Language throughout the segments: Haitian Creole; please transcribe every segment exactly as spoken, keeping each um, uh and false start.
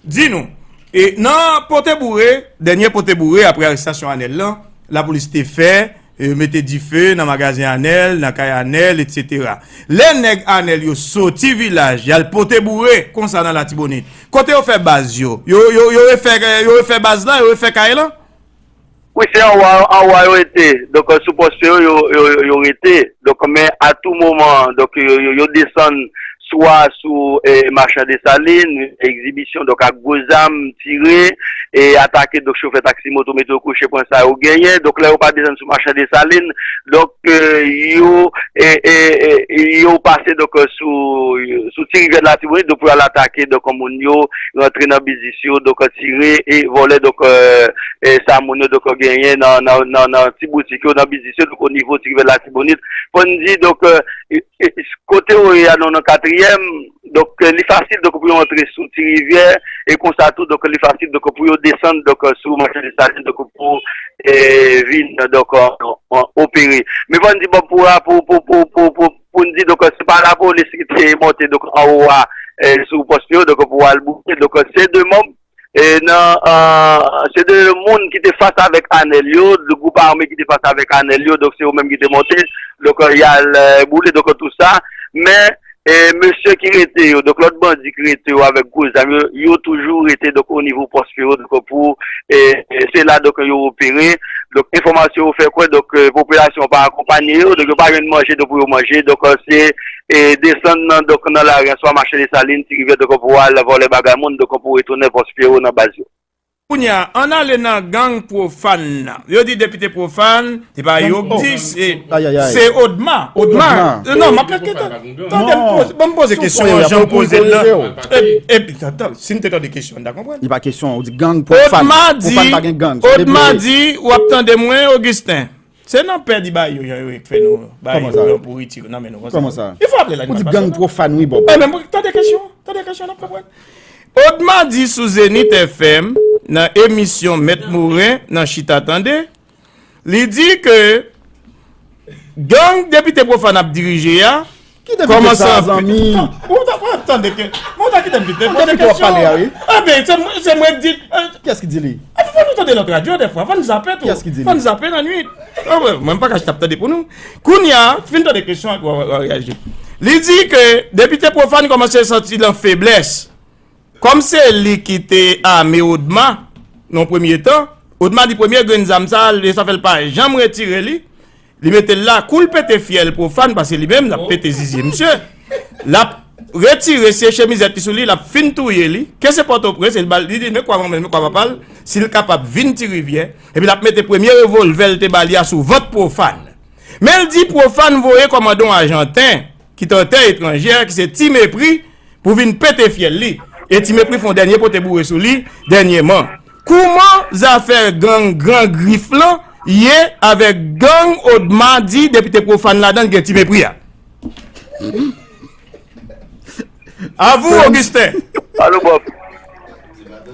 Di nou, e, nan pote boure, dènye pote boure apre arestasyon Anèl lan, lapolis te fè, e, mete dife nan magazen Anèl, nan kay Anèl, etsetera. Lè nèg Anèl yo soti vilaj, y al pote boure konsa nan Latibonit, kote yo fè baz yo? Yo, yo, yo refè, yo refè baz la, yo refè kay lan? Wi, se anwa, anwa yo rete. Donk, sou pòs yo, yo, yo, yo rete. Donk, men a tou moman, donk, yo, yo, yo desann swa sou eh, Machan Desalin, egzibisyon, donk, ak gwo zam, tire, e atake, donk, chofè taksi moto Meteo Kouche, pran sa yo genyen. Donk, lè yo pa desann sou Machan Desalin, donk, eh, yo, eh, eh, eh, yo pase, donk, sou, sou Ti Rivyè de Latibonit, donk, pou yo al atake, donk, moun yo, rantre nan biznis yo, donk, tire e vòlè, donk, eh, eh, sa moun yo, donk, genyen nan, nan, nan, nan ti boutik yo, nan biznis yo, donk, o nivo Ti Rivyè Latibonit. Fò n di, donk, eh, eh, eh, kote yo ye a, nou nan katriyèm, donk, eh, li fasil, donk, pou yo antre sou Ti Rivyè, e konsa tou, donk, li fasil, donk, pou yo desann, donk, sou Machan Desalin, donk, pou, eh, vin, donk, an, an, opere. Men fò n di, bon, pou, pou, pou, pou, pou, pou, pou n di, donk, se pa lapolis ki te monte, donk, anwo a, eh, sou pòs yo, donk, pou al boule, donk, se de manm, eh, nan, eh, se de moun ki te fas avèk Anèl yo, de gwoup ame ki te fas avèk Anèl yo, donk, se yo menm ki te monte, donk, eh, y al, eh, boule, donk, tou sa, men, eh, mesye ki rete yo, donk, lòt bandi ki rete yo avèk gwo zam yo, yo toujou rete, donk, o nivo pòs yo, donk, pou, eh, eh, se la, donk, yo opere, donk, enfòmasyon yo fè kwè, donk, eh, popilasyon pa akonpanye yo, donk, yo pa jwenn manje, donk, pou yo manje, donk, eh, se, eh, desann nan, donk, nan lari an, swa Machan Desalin, Ti Rivyè, donk, pou al vòlè bagay moun, donk, pou retounen pòs yo nan baz yo. Kounye a, ann ale nan gang pwofàn nan. Yo di depite pwofàn, se pa yo k di, se, se Odma. Odma. Non, m ap tande, tande m poze, ban m poze kesyon an jan m poze l lan. Epi, epi, tann, si n te tande kesyon, n ta konprann. Li pa kesyon, ou di gang pwofàn. Odma di, Odma di, w ap tande mwen, Augustin. Se nan pè di bay yo, jan yo k fè nou bay yo pou retire nan men nou konsa. Kòman sa? Kòman sa? Ou di gang pwofàn, wi, Bob. Ebyen, tande kesyon, tande kesyon, n ap konprann. Odma di sou Zenith F M, nan emisyon Mèt Moren, nan Chita Tande, li di ke gang depite pwofàn ap dirije a, Kite m kite sa, zanmi. Ou ta pral tande ke. Bon, ou ta kite m kite. Poze kesyon. Ebyen, se mwen, se mwen k di. Kiyès ki di li? Epi fò nou tande lòt radyo dèfwa. Fò n zape tou. Kiyès ki di li? Fò n zape nan nwit. Mwen, m pa ka chita ap tande pou nou. Kounye a, fin tande kesyon an, w a reyaji. Li di ke depite pwofàn kòmanse santi l an feblès. Kòm se li ki te ame Odma nan yon premye tan, Odma di premye grenn zam sa, sa fè l pa janm retire li. Li mete l la, kou l pete fyèl pwofàn, paske li menm, l ap pete zizye misye. L ap retire se chemizèt ki sou li, l ap fin touye li. Ke se Pòtoprens, e l ba l, li di, men kwa manman l, men kwa papa l, si l kapab vin Ti Rivyè. Epi l ap mete premye revòlvè l te ba li a sou vant pwofàn. Men l di pwofàn voye kòmandan ajanten ki t an tè etranjè, ki se Ti Mepri, pou vin pete fyèl li. E Ti Mepri fè yon dènye pote boure sou li dènyèman. Kouman zafè gang Gran Grif lan ye avèk gang Odma di depite pwofàn ladan l gen Ti Mepri a? A vous, Augustin. Alo, Bob.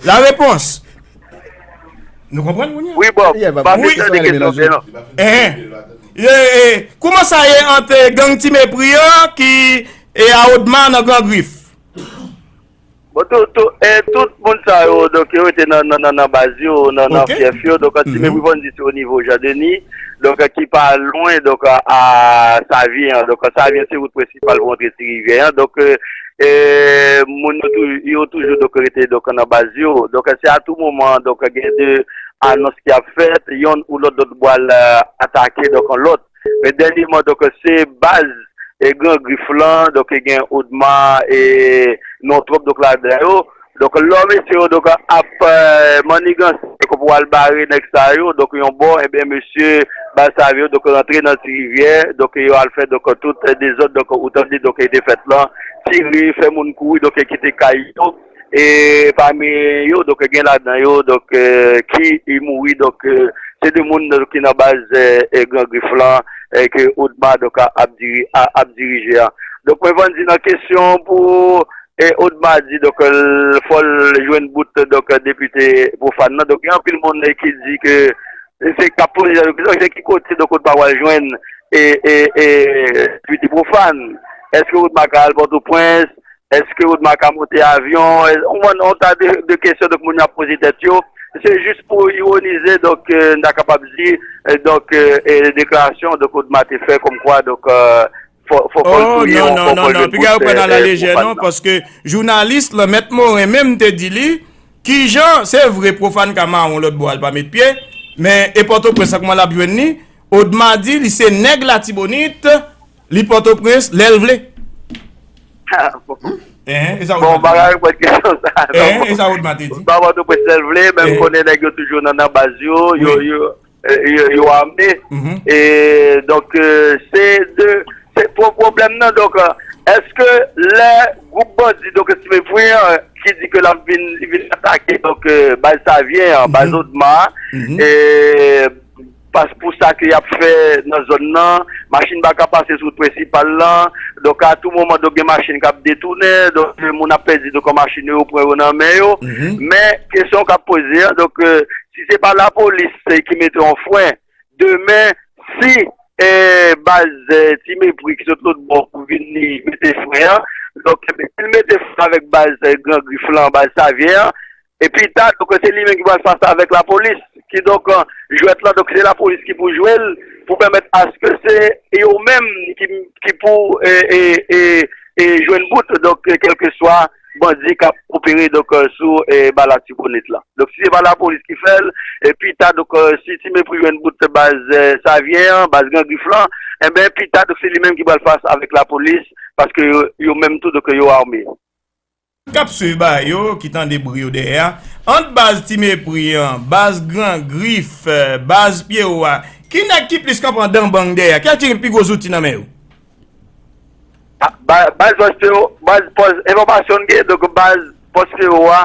La réponse. Nou konprann kounye a? Wi, Bob. M pa fin tande kesyon byen non. Enhen. Kouman sa ye ant gang Ti Mepri an ki e a Odma nan Gran Grif? Bon, tout, tout, eh, tout moun sa yo, donk, yo rete nan, nan, nan, nan baz yo, nan, nan fyèf yo. Donk, Ti Mepri, fò n di, se o nivo Jan Deni, donk, ki pa lwen, donk, a, a Savyen an. Donk, Savyen, se wout prensipal pou antre Ti Rivyè an. Donk, eh, eh, moun yo, tou, yo toujou, donk, rete, donk, nan baz yo. Donk, se a tou moman, donk, gen de anons ki ap fèt, yonn ou lòt, lòt bwal, eh, atake, donk, lòt. Men dènyèman, donk, se baz, eh, Gran Grif lan, donk, gen Odma, eh, non twòp, donk, ladan yo. Donk, lò mesye yo, donk, ap, eh, manniganse, donk, pou al bare nèg sa yo, donk, yon bò, ebyen, mesye baz sa yo, donk, rantre nan Ti Rivyè, donk, yo al fè, donk, tout, eh, dezòd, donk, ou tande, donk, ki te fèt lan, tire, fè moun kouri, donk, kite kay yo. E pami yo, donk, gen ladan yo, donk, eh, ki mouri, donk, eh, se de moun, donk, ki nan baz, eh, eh, Gran Grif lan, eh, ke Odma, donk, a, ap diri-, a, ap dirije a. Donk, mwen, fò n di nan kesyon pou, eh, Odma di, donk, l, fò l jwenn bout, donk, depite pwofàn nan. Donk, gen anpil moun, eh, ki di ke se k ap poze jan de kesyon, se ki kote, donk, Odma pral jwenn, eh, eh, eh, depite pwofàn. Èske Odma ka al Pòtoprens? Èske Odma ka monte avyon? Ou konprann, yon ta de, de kesyon, donk, moun yo ap poze tèt yo. Se jis pou ironize, donk, euh, n ta kapab di, euh, donk, euh, euh, deklarasyon, donk, Odma te fè, kòmkwa, donk, euh, fò, fò, fò l Oh, touye non, yon, non, fò, non, fò l non. jwenn Piga yo pran nan lalejè, non, paske jounalis lan, Mèt Moren menm te di li, kijan, se vre, Pwofàn ka mawon lòt bò a, l pa met pye, men e Pòtoprens lan, kòman l ap jwenn li? Odma di li se nèg Latibonit, li Pòtoprens, lè l vle. Bon, m pa ka reponn kesyon sa a, non. E sa Odma te di. M pa Pòtoprens, lè l vle, men m konnen nèg yo toujou nan, nan baz yo, yo, yo, e, yo, yo ame. E, donk, e, se de, se pwo-, pwoblèm nan, donk, e, èske lè gwoup bandi, donk, Ti Mepri an, ki di ke l ap vin, vin atake, donk, e, baz Savyen an, baz Odma, e, pas pou sa ke y ap fè nan zòn nan, machin pa ka pase sou wout prensipal lan, donk, a tou moman, donk, gen machin k ap detounen, donk, moun ap pèdi, donk, machin yo, yo pran yo nan men yo. Men, kesyon k ap poze an, donk, e, si se pa lapolis, e, ki mete yon fren, demen, si, e, baz, e, Ti Mepri ki sot lòt bò pou vini mete fren an, donk, e, si l mete fren avèk baz, e, Gran Grif lan, baz Savyen an, e pita, donk, se li menm ki pral fas avèk lapolis, ki, donk, e, jwèt lan, donk, se lapolis ki pou jwe l, pou pèmèt aske se yo menm ki, ki pou, e, e, e, e jwenn bout, donk, e, kèlkeswa bandi k ap opere, donk, e, sou, e, ba Latibonit la. Donk, si se pa lapolis ki fè l, e pita, donk, e, si Ti Mepri jwenn bout baz, e, Savyen an, baz Gran Grif lan, enben, pita, donk, se li menm ki pral fas avèk lapolis, paske yo, yo menm tou, donk, yo ame. K ap swiv ba yo, ki tande bri yo dèyè a, ant baz Ti Mepri an, baz Gran Grif, e, baz Pyewo a, ki nèg ki plis kanpe an danbang dèyè a? Kiyès ki gen pi gwo zouti nan men yo? A, ba-, baz pòs Pyewo, baz pòs, enfòmasyon n gen, donk baz pòs Pyewo a,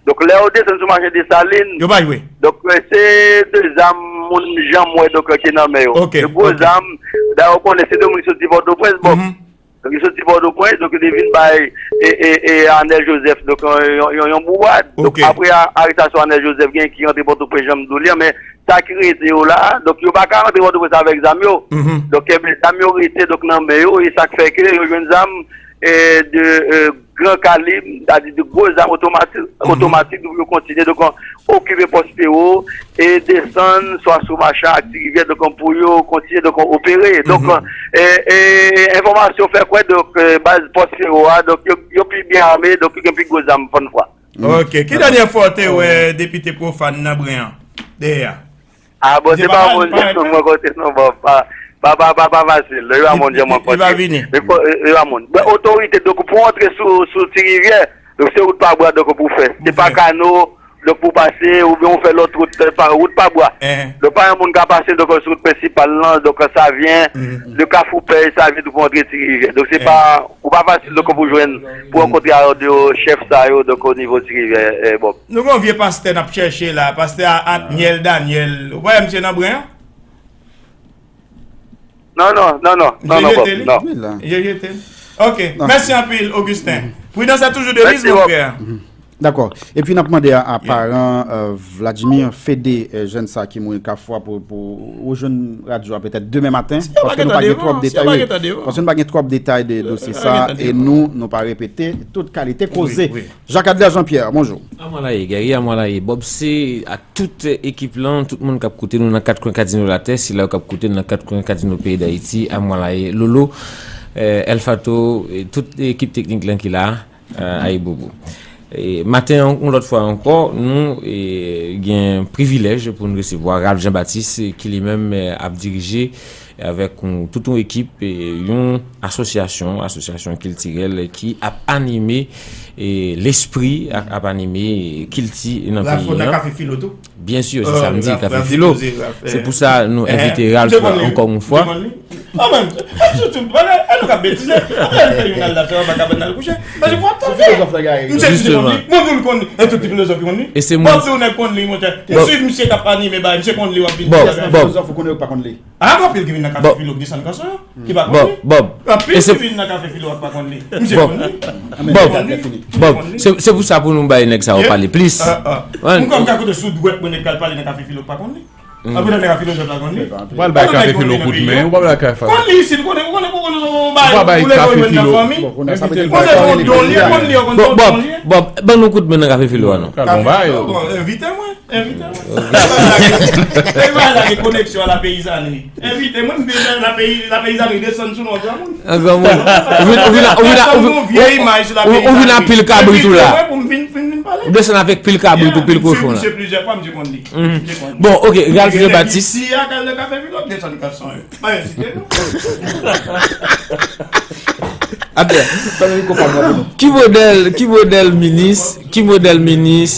donk lè yo desann sou mache Desalin, yo pa jwe. Donk, e, se de zam moun janm wè, donk, ki nan men yo. Ok, de gwo ok. Zam, dayè, ou konnen se de moun ki soti Pòtoprens, bon. Mhm. Donk, yo soti Pòtoprens, donk, yo te vin bay, e, e, e, Arnel Joseph, donk, yon, yon, yon, yon bourad. Donk, ok. Apre a-, arestasyon Arnel Joseph, gen ki rantre Pòtoprens, jan m di w li an, men sa ki rete yo la, donk, yo pa ka rantre Pòtoprens avèk zam yo. Mhm. Donk, enben, zam yo rete, donk, nan men yo, e sa k fè ke yo jwenn zam, e, de, e, gran kalib, sètadi de gwo zam otomatik, mhm, otomatik, donk, yo kontinye, donk, okipe pòs Pyewo e desann swa sou Machan ak Ti Rivyè, donk, pou yo kontinye, donk, opere. Donk, mhm, e, e, enfòmasyon fè kwè, donk, e, baz pòs Pyewo a, donk, yo, yo pi byen ame, donk, yo gen pi gwo zam, fòn fwa. Ok. Ki dènyè fwa w te wè depite Pwofàn nan bren an? Dèyè a. A, bon, se pa moun jan mwen konte non, bon, pa, pa, pa, pa, pa fasil. Li pa moun jan mwen konte. Li pa vini. Li pa moun. Bon, otorite, donk, pou antre sou, sou Ti Rivyè, donk, se wout pa bwa, donk, pou fè. Se pa kano, donk, pou pase, oubyen ou fè lòt wout, pa, wout pa bwa. Donk, pa yon moun ka pase, donk, sou wout prensipal lan, donk, sa vyen de Kafou Pèy, sa vyen tou pou antre Ti Rivyè. Donk, se pa, ou pa fasil, donk, pou jwenn, pou rankontre ak de chèf sa yo, donk, o nivo Ti Rivyè, e, bon. Nou gen yon vye pastè n ap chèche la, pastè a, Atnyèl Danyèl. Ou pa wè misye nan bren an? Non, non, non, non, non, non, Bob, non. Misye jete li? Misye jete li. Ok, mèsi anpil, Augustin. Pridans a toujou de mise, mon frère. Dakò. Epi n ap mande a, a paran, euh, Vladimir, Fede, euh, jèn sa ki mouri Kafou a pou, pou ou jwenn radyo a petèt demen maten, paske nou pa gen twòp detay, wi. Paske nou pa gen twòp detay de dosye sa, e nou, nou pa repete tout kalite koze. Jacques Adler Jean-Pierre, bonjou. Amwalaye, Gary, amwalaye, Bob, se a tout ekip lan, tout moun k ap koute nou nan kat kwen kadino latè, sila yo k ap koute nou nan kat kwen kadino peyi Dayiti, amwalaye, Lolo, eh, El Fato, e tout ekip teknik lan ki la, eh, ayibobo. E maten an, yon lòt fwa ankò, nou, eh, gen privilèj pou n resevwa Ralph Jean Baptiste, ki li menm, eh, ap dirije avèk yon, tout yon ekip, e, yon asosyasyon, asosyasyon kiltirèl ki ap anime, e, lespri, ak ap anime kilti nan peyi an. Ralph nan Kafe Filo tou? Byen si, se sa m di, Kafe Filo. Se pou sa nou envite Ralph ankò yon fwa. Oh, man, e nou ka betize. Apre, nou fè youn al la, fè anba kabann al kouche. Paske fò ap tande. Misye di konn li. Mwen, moun konn li. E tout ti filozòf ki konn li. E se moun. Bob, se yon nèg konn li, monchè. Ou swiv misye k ap anime bagay, misye konn li, w ap vin di bagay. Bob, Bob. Filozòf ou konnen yo pa konn li. A, gen anpil ki vin nan Kafe Filo k desann kanson yo, ki pa konn li. Bob, Bob. Anpil ki vin nan Kafe Filo k pa konn li. Misye konn li. Bob, Bob, se, se pou sa pou nou bay nèg sa yo pale plis. M konn ka koute sou dwèt mwen nèg k al pale nan Kafe Filo k pa konn li. An pou tande ka filozòf la konn li. Ou pral bay kafe filo kout men, ou pral bay kafe. Konn li isit, ou konnen, ou konnen, ou konnen, ou bay, ou leve nan fanmi. Bon, konnen sa vle di. Konn se yon don li ye, konn li, konn se yon don li ye. Bon, Bob, ban nou kout men nan kafe filo a non. Bon, bay yo. Bon, envite mwen, envite mwen. E ba lage koneksyon a la peyizanri. Envite mwen, m vin la peyi, la peyizanri desann sou non granmoun. An granmoun. Ou vin, ou vin, ou vin, ou vin, Yon vye imaj sou la ou, ou vin ak pil kabrit ou la. Pou m vin, vin, vin pale. Ou desann avèk pil kabrit ou, pil kochon la. Misye plizyè fwa, misye konn li. Bon, ok, Ralph Jean Baptiste. Si a kal de kafe filo, desann kat san yo. Pa ezite non. Abdè, fè nou konprann mwen pou nou. Ki modèl, ki modèl minis, ki modèl minis